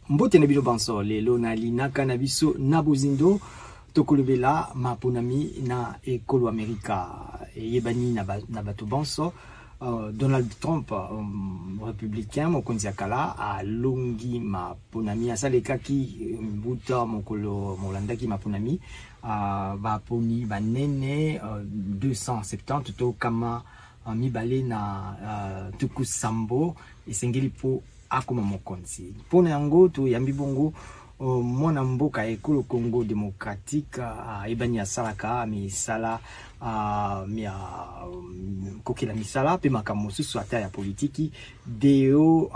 Mbote na bino banso, lelo na linaka na biso na bozindo tokolobela maponami na ekolo Amerika eyebani na, ba, na bato banso. Donald Trump, républicain mokonzi ya kala, alongi maponami asalekaki mbuta mokolo molandaki maponami. Baponi banene 270 to kama mibale na 70 esengeli mpo akoma mokonzi. Mpo na yango toyambi bongo mwana mboka ekolo Congo démocratique, ayebani asalaka misala mya kokela misala mpe makambo mosusu ata ya politiki, Deo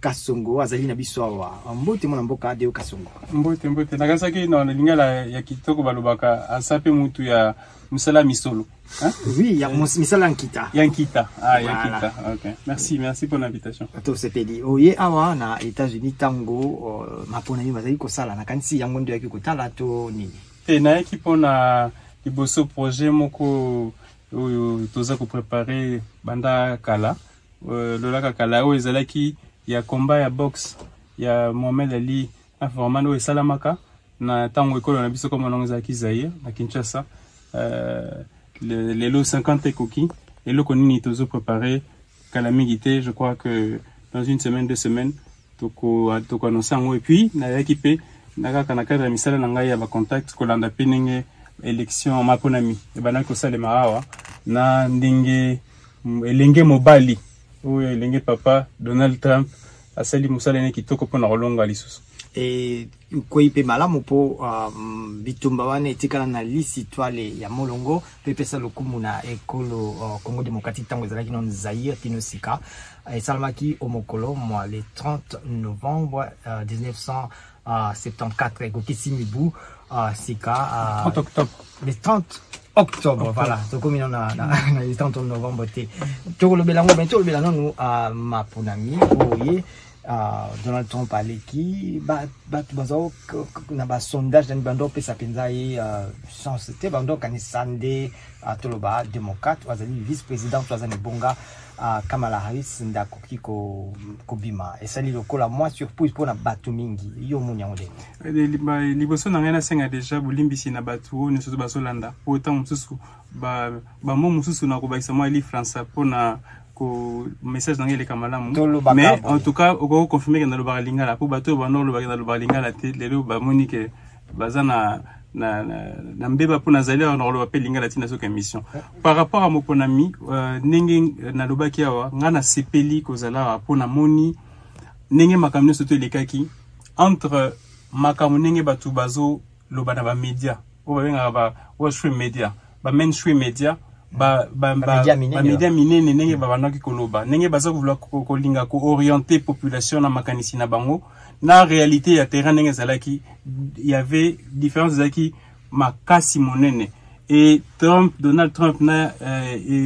Kasongo azali na biso awa. Mbote mwana mboka Deo Kasongo. Mbote, mbote. Nakanisaki na lingala ya kitoko balobaka aza mpe mutu ya mosala misolo. Hein? Oui, ya misala nkita. Ya nkita. Ah, ya nkita. OK. Merci, merci pour l'invitation. Tosepeli. Oye awa na États-Unis tango maponami bazali kosala, nakanisi yango nde oyaki kotala to nini? Te, nayaki mpona liboso projet moko oyo toza koprépare banda kala, lolaka kala, oyo ezalaki ya combat ya boxe ya Mohamed Ali na Foreman, oyo esalamaka na ntango ekolo na biso komona yango ezalaki Zaire, na Kinshasa. Lelo 50 ekoki. Eloko nini tozoprépare kala mingi te, je crois que dans une semaine, 2 semaines, tokoannonce yango. Et puis nayaki mpe na kaka na cadre ya misala na ngai ya bacontact, kolanda mpe ndenge élection maponami ebandaki kosalema awa, na ndenge elenge mobali oyo, elenge papa Donald Trump asali mosala ene kitoko mpona kolonga lisusu. Ekwei mpe malamu mpo bitumba wana etikala na lisitwale ya molongo mpe epesa lokumu na ekolo Congo démocratique ntango ezalaki nano Zaire kino sika. Esalamaki o mokolo mwa le 30 novembre 1974, ekokisi mibu sika. 30 octobre. Le 30 octobre, voilà, tokomi nano na le 30 novembre te. Tokolobela yango, me tolobela nanu maponami oye Donald Trump aleki. Bato baza na basondage nani bando opesa mpenza ye chance te, bando okanisa nde toloba démocrate oyo azali vice président to aza na ebonga, Kamala Harris, nde akoki kobima. Esali lokola mwa surprise mpona bato mingi. Yo omoni yango ndenge? Liboso na ngai, nasenga deja bolimbisi na bato oyo nyonso bazolanda, po ntango mosusu bamo mosusu na kobakisa mwa lifransa mpona ko message na ngai eleka malamu. Mais en tout cas, okoki confirmer ke nalobaka lingala, mpo bato oyo banda olobaka nalobaka lingala te, lelo bamoni ke baza na mbeba, mpo nazali awa, nakoloba mpe lingala ntina soki émission. Par rapport à moponami, ndenge nalobaki awa, ngai nasepeli kozala awa mpo namoni ndenge makambo nyonso to elekaki entre makambo ndenge bato bazoloba na bamédia oyo babengaka ba Wall Street media, ba mainstream media, bamédia minene, ndenge babandaki koloba, ndenge baza kolinga koorienter population na makanisi na bango, na réalité ya terrain ndenge ezalaki, y avait différence, ezalaki makasi monene. Et Trump, Donald Trump na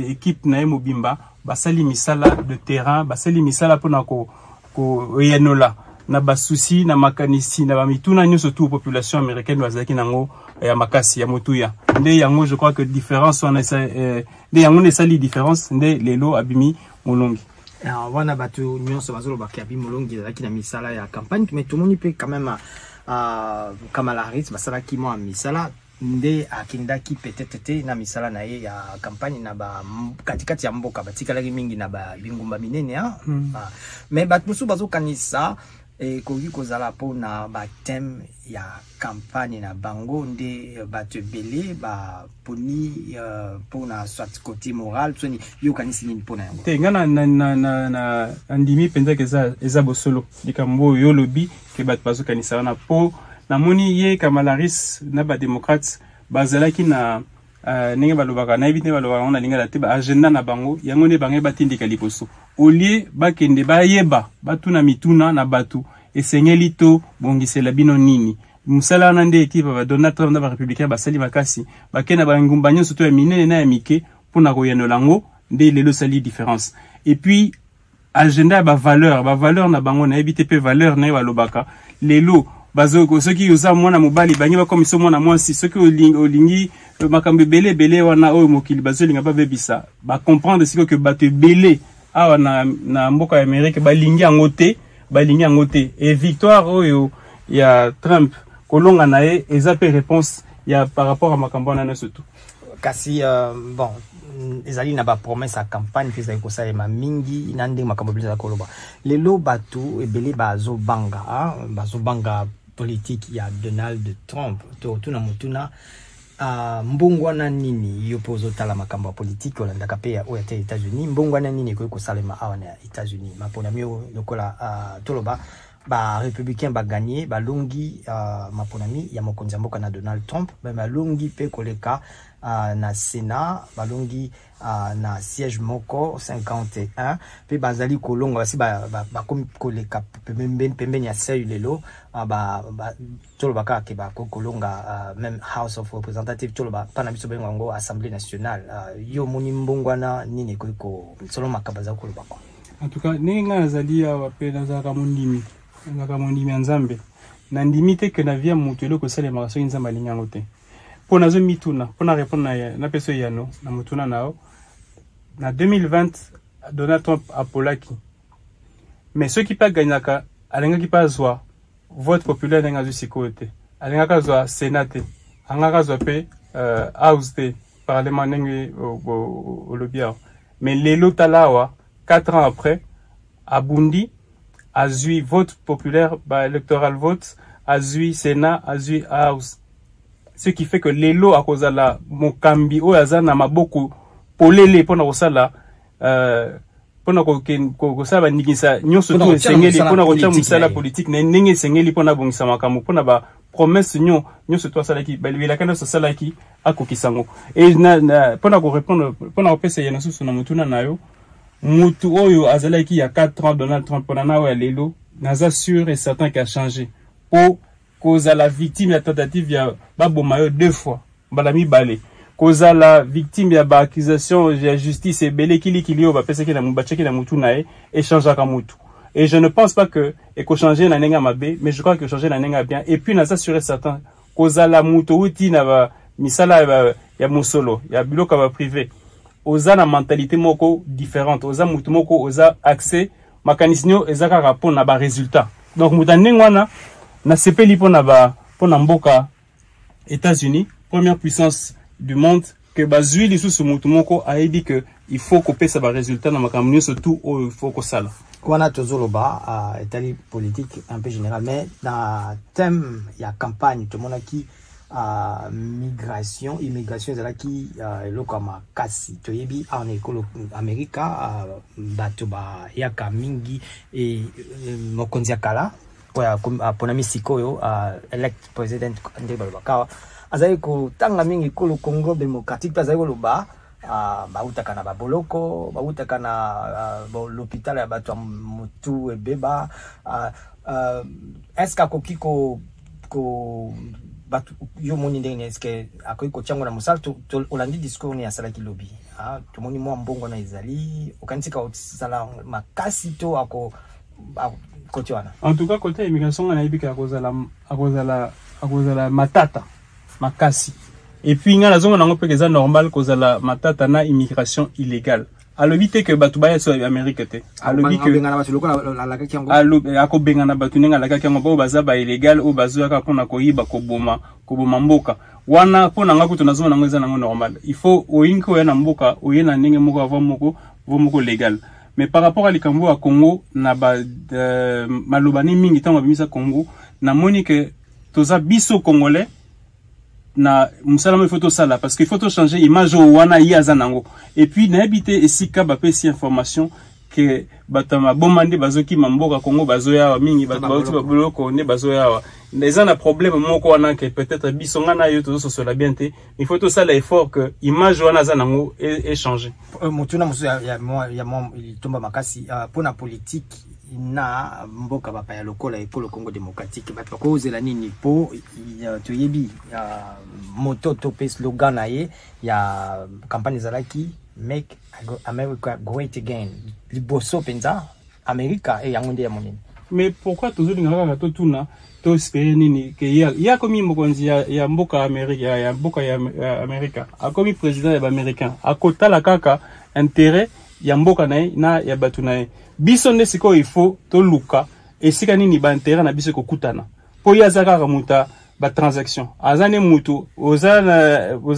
équipe na ye mobimba basali misala de terrain, basali misala mpona koyanola na basusi, na makanisi, na bamituna nyonso tu population américaine bazalaki nango ya makasi ya motuya. Nde yango, je crois que différence wana, nde yango nde esali différence, nde lelo abimi molongi. Wana bato nyonso bazolobaka abi molongi ezalaki na misala ya campagne, mais tomoni mpe quand même Kamala Harris basalaki mwa misala, nde akendaki peut-être te na misala na ye ya campagne na ba katikati ya mboka, batikalaki mingi na bingumba minene. Mais bato mosusu bazokanisa ekoki kozala mpona bathème ya campagne na bango nde bato ebele baponi mpona soit côté moral. Soni yokanisi nini mpona yango? Te, nga na ndimi mpenza ke eza bosolo likambo oyo olobi ke bato bazokanisa wana, mpo namoni ye Kamala Harris na badémocrate bazalaki na ndenge balobaka, nayebi te balobaka yango na lingala te, baagenda na bango, yango nde bango batindika liboso au lieu bakende bayeba, batuna mituna na bato esengeli to bongisela bino nini. Mosala wana nde ekipe ba Donald Trump na barépublicain basali makasi, bakende na bangumba nyonso to ya minene na ya mike mpona koyanola yango, nde lelo esali différence. Et puis agenda ya bavaleur na bango, nayebi te mpe valeur na ye balobaka lelo bazo, soki oza mwana mobali, bangi bakomisa mwana mwasi, soki olingi makambo ebele ebele wana oyo mokili bazolinga babebisa, bacomprendre sikoyo ke bato ebele awa na mboka ya Amérique balingi yango te. Balingi yango te. Et victoire oyo ya Trump, kolonga na ye, eza mpe réponse ya par rapport à makambo wana nyonso tu. Kasi bon, ezali na bapromesse ya campagne mpe ezali kosalema mingi na ndenge makambo ebele ezali koloba. Lelo bato ebele bazobanga, bazobanga politique ya Donald Trump. Totuna motuna, mbongwana nini, yo mpe ozotala makambo ya politike, olandaka mpe oyo ata États-Unis, mbongwana nini ekoki kosalema awa na États-Unis? Maponami oyo lokola toloba barépublicain bagagner, balongi maponami ya mokonzi ya mboka na Donald Trump, me balongi mpe koleka na Sénat, balongi na siège moko 51, mpe bazali kolonga, basi bakomi koleka pembeni ya seuil lelo. Toloba kaka ke bakoki kolonga même House of Representative, toloba mpa na biso bengo yango Assemblée nationale. Yo omoni mbongwana nini ekoki ko solo makambo azali koloba kwa? En tout cas, ndenge ngai nazali awa mpe nazalaka mondimi, nazalaka mondimi ya Nzambe, nandimi te ke na vie ya moto eloko esalemaka soki Nzambe alingi yango te. Mpo nazomituna, mpo na répondre na napesa eyano na motuna na yo, na 2020 Donald Trump apolaki, mais soki mpe agagnaka, alingaki mpe azwa vote populaire ndenge azwi sikoyo te, alingaki azwa Sénat te, alingaki azwa mpe House te, parlement ndenge olobi awa. Mais lelo tala awa, 4 ans après, abundi, azwi vote populaire, ba electoral vote, azwi Sénat, azwi House, ce qui fait que lelo akozala mokambi oyo aza na maboko polele mpona kosala mpona kosala bandingisa nyonso tu esengeli mpona kotia mosala politique na ndenge esengeli, mpona abongisa makambo, mpona bapromesse nyonso to asalaki, bilaka nyonso asalaki, akokisa yango. E mpona korépondre, mpona kopesa ye nasusu na motuna na yo, mutu oyo azalaki ya 4 ans Donald Trump mpona na oyo ya lelo, naza sûr et certain ke achanger, mpo kozala victime ya tentative ya baboma yo deux fois, mbala mibale, kozala victime ya baaccusation ya justice ebele kilikili oyo bapesaki na batiaki na mutu na ye, echangeaka mutu. Et je ne pense pas que ekochange na ndenge ya mabe, mais je crois que echange na ndenge ya bien. Et puis naza sûr et certain, kozala mutu outi na ba misala ya mosolo ya biloko ya baprivé, oza na mentalité moko différente, oza mutu moko oza accès makanisi nio eza kaka mpona barésultat. Donc moto ya ndenge wana, nasepeli mpona mboka États-Unis, première puissance du monde, ke bazwi lisusu motu moko ayebi ke il faut kopesa barésultat na makambo nyonso tu oyo il faut kosala. Wana tozoloba etali politique un peu général, mais na thème ya campagne tomonaki migration, immigration ezalaki eloko ya makasi. Toyebi awa na ekolo Amerika bato bayaka mingi. E, mokonzi ya kala oyo aponami sikoyo, elect president ndenge balobaka awa, azali kotanga mingi ekolo Congo démocratique, mpe azali koloba bautaka na baboloko, bautaka na l'hôpital ya bato ya motu ebeba. Est ce que akoki ko bato, yo moni ndenge nini? Est-ce akoki kotia yango na mosala? Olandi discours nini asalaki lobi? Tomoni mwa mbongo wana ezali, okanisi ka kozala makasi to ako kote wana? En tout cas, côté immigration, nga nayebi ke akozala matata makasi. Et puis nga nazomona yango mpe eza normal kozala matata na immigration illégale. Alobi te ke bato baya so Amérique te, alobi ke akobengana bato ndenge alakaki yango, oyo baza baillégal, oyo bazoyaka mpona koyiba, koboma mboka wana. Mpo na nga kutu nazomona yango eza nango normal. Il faut oyingi oya na mboka, oye na ndenge moko avant moko vo moko légal. Mais par rapport à likambo ya Congo na ba maloba ne mingi ntango babimisa Congo, namoni ke toza biso Congolais na mosala mo il faut tosala, parce que il faut tochanger image oyo wana ye aza nango. Et puis nayebi te esika bapesi information ke bato ya maboma nde bazokima mboka Congo, bazoya awa mingi, bato bauti baboloko nde bazoya awa. Eza na problème moko wana ke peut-être biso, nga na yo, tozososola bien te. Il faut tosala effort que image wana aza nango echanger. Motuna mosusu ya mwa litomba makasi mpona politique na mboka bapaya lokola ekolo Congo démocratique, bato bakozela nini? Mpo toyebi moto to mpe slogan na ye ya campagne ezalaki "Make America Great Again", liboso mpenza Amerika e yango nde ya monene. Mais pourquoi tozolinga kaka totuna toespérer nini ke ye akomi mokonzi ya mboka Amerika, ya mboka ya Amerika, akomi président ya baaméricain, akotala kaka intérêt ya mboka na ye na ya bato na ye? Biso nde sikoyo il faut toluka. Esika nini baintérêt na biso ekokutana, mpo ye aza kaka moto ya batransaction, aza nde moto oza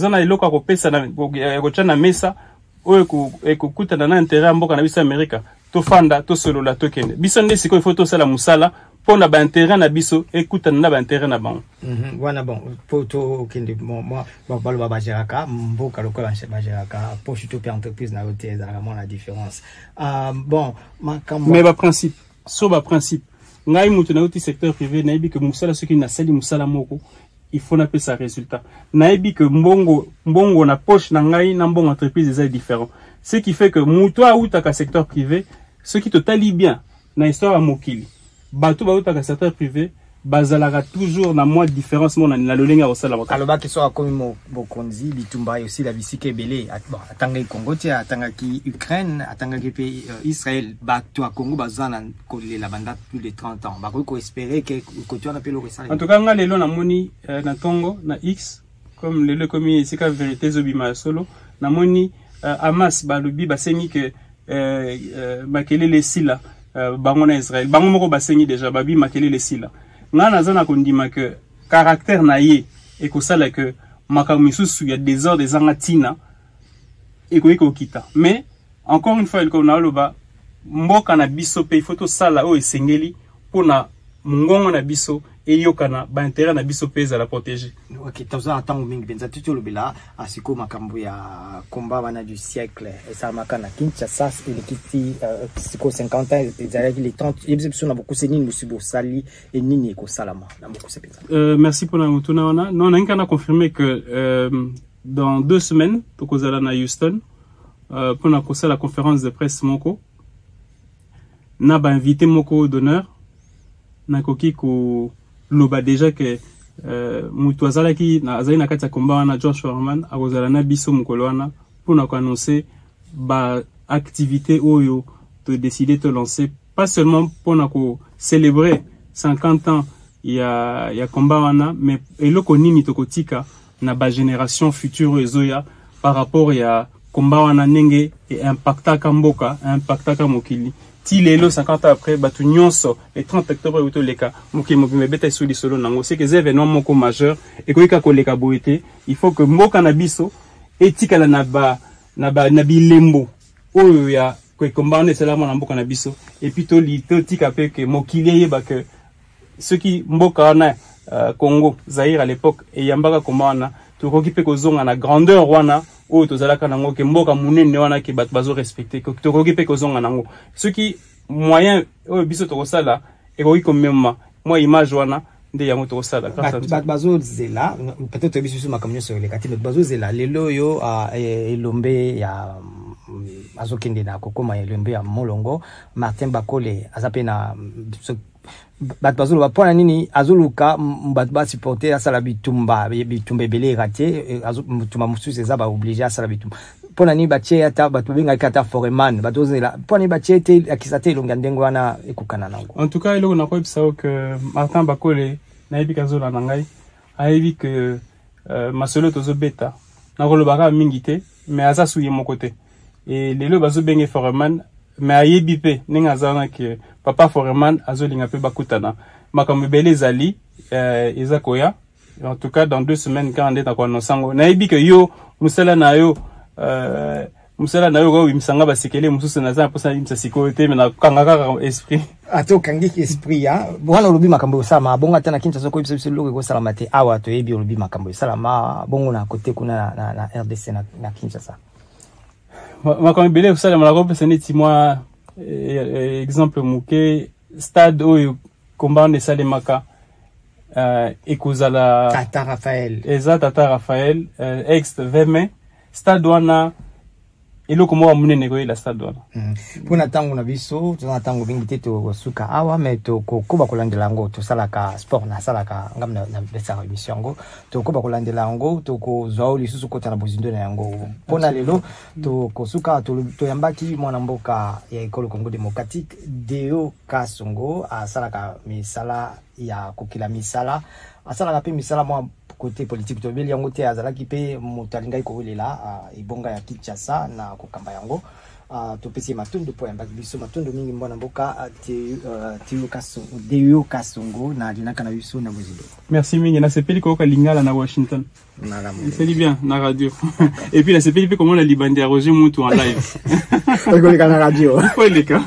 na eloko ya kopesa, ya kotya na mesa oyo ekokutana na intérêt ya mboka na biso Amerika. Tofanda, tosolola, tokende. Biso nde sikoyo ifo tosala mosala mpo na baintérêt na biso ekutana na baintérêt na bango. Wana bon, po tokende baloba bagéraka mboka lokola bagéraka poche to mpe entreprise na yo te, ezalaka mwa na différence. Bon, makambo Mais baprincipe, so baprincipe, ngai moto nauti secteur privé, nayebi ke mosala, soki nasali mosala moko, il faut napesa résultat. Nayebi ke mbongo na poche na ngai na mbongo entreprise eza différent, ce qui fait que moto autaka secteur privé, soki totali bien na histoire ya mokili, bato bautaka secteur privé bazalaka toujours na mwa différence moko na lolenge ya kosala makambo. Alobaki soki akomi mokonzi, bitumba osila bisika ebele. Bon, atangaki Congo te, atangaki Ukraine, atangaki mpe Israel. Bato ya Congo baza na kolela banda plus de 30 ans, bakoki koespérer ke kote wana mpe eloko esala? En tout cas, nga lelo namoni na ntongo na X, comme lelo ekomi esika vérité ezobima ya solo, namoni Hamas balobi, basengi ke makelele esila. Bango na Israel, bango moko basengi déjà, babi makelele esila. Ngai naza na kondima ke caractère na ye ekosala ke makambo misusu ya désordre ezanga ntina ekoki kokita. Mais encore une fois, eloko naoloba, mboka na biso mpe il faut tosala oyo esengeli mpona mongongo na biso eyokana, baintérêt na biso mpe ezala protégé. Ok, toza na ntango mingi mpenza te. Tolobela sikoyo makambo ya combat wana du siècle esalamaka na Kinshasa, eleki ti sikoyo 50 ans, ezalaki le 30. Yebisa biso na bokuse nini bosi bosali e nini ekosalama na bokuse mpenza. Merci mpona motuna wana. Non, nalingi kaka na confirmer que dans 2 semaines tokozala na Houston mpona kosala conférence de presse moko na bainvité moko d'honneur. Nakoki koloba déjà ke moto azalaki azali na kati ya combat wana, George Foreman, akozala na biso mokolo wana mpona koannoncer baactivité oyo todécider tolancer, pas seulement mpona kocélébrer 50 ans ya combat wana, mais eloko nini tokotika na bagénération future oyo ezoya par rapport ya combat wana, ndenge eimpactaka mboka, eimpactaka mokili ti lelo 50 ans après. Bato nyonso, le 30 octobre euti oleka, mokili mobimba ebeta esu lisolo nango. C'est que eza événement moko majeur, ekoki kaka koleka boye te. Il faut que mboka na biso etikala na bilembo oyo ya combat wana esalama na mboka na biso, et puis totika mpe ke mokili eyeba ke soki mboka wana, Congo Zaïre à l'époque, eyambaka combat wana, tokoki mpe kozonga na grandeur wana oyo tozalaka nango, ke mboka monene wana ke bato bazorespecter, tokoki mpe kozonga nango soki moyen oyo biso tokosala ekoki komema mwa image wana. Nde yango tokosala. Bato bazozela, peut-être toyebi biso makambo nyonso eleka te. Bato bazozela lelo oyo elombe ya azokende na kokóma elombe ya molongo, Martin Bakole, aza mpe na bato bazoloba mpo na nini azoluka bato basupporter asala bitumba, bitumba ebele erate, bitumba mosusu eza baobligé asala bitumba. Mpo na nini batie ata bato babengaki ata Foreman? Bato ozela mpo na nini batie te akisa te elongi ya ndenge wana ekokana nango? En tout cas, eloko nakoyebisa yo ke Martin Bakole, nayebi ke azolanda ngai, ayebi ke masolo tozobeta, nakoloba kaka mingi te, mais aza su ye moko te. E lelo bazobenge Foreman, mais ayebi mpe ndenge aza wana ke papa Foreman azolinga mpe bakutana. Makambo ebele ezali eza koya. En tout cas, dans 2 semaines kaka nde nakoannoncer yango. Nayebi ke yo, mosala na yo okobimisanga basekele mosusu, naza na mposa nabimisa sikoyo te, me nakanga kaka esprit. Ate okangi esprit ya wana, olobi makambo esalama bongo ata na Kinshasa, okoyebisa biso eloko ekosalama te. Awa toyebi, olobi makambo esalama bongo na kote kuna na RDC, na Kinshasa. Makambo ebele ekosalema. Nakopesa neti mwa exemple moke: stade oyo combat wana esalemaka ekozala Tata Raphaël. Eza Tata Raphaël, ex 20 mai. Stade wana, eloko moko ya monene ekoyela stade wana. Mpona ntango na biso, toza na ntango mingi te, tokosuka awa, me tokokoba kolandela yango. Tosalaka sport, nasalaka ngambo, napesaka émission yango, tokokoba kolandela yango, tokozwa oyo lisusu kota na bozindo na yango. Mpona lelo tokosuka. Toyambaki mwana mboka ya ekolo Congo démocratique, Deo Kasongo. Asalaka misala ya kokila misala, asalaka mpe misala mwa côté politique, tobeli yango te. Azalaki mpe moto alingaki kowelela ebonga ya Kinshasa na kokamba yango. Topesi ye matondo mpo ayambaki biso. Matondo mingi mwana mboka Deo Kasongo na linaka na biso na bozindo. Merci mingi, nasepeli koyoka lingala na Washington. Esali bien na radio. Et puis nasepeli mpe komona libandi ya Roger Mutu en live. Ekoleka na radio. Eleka.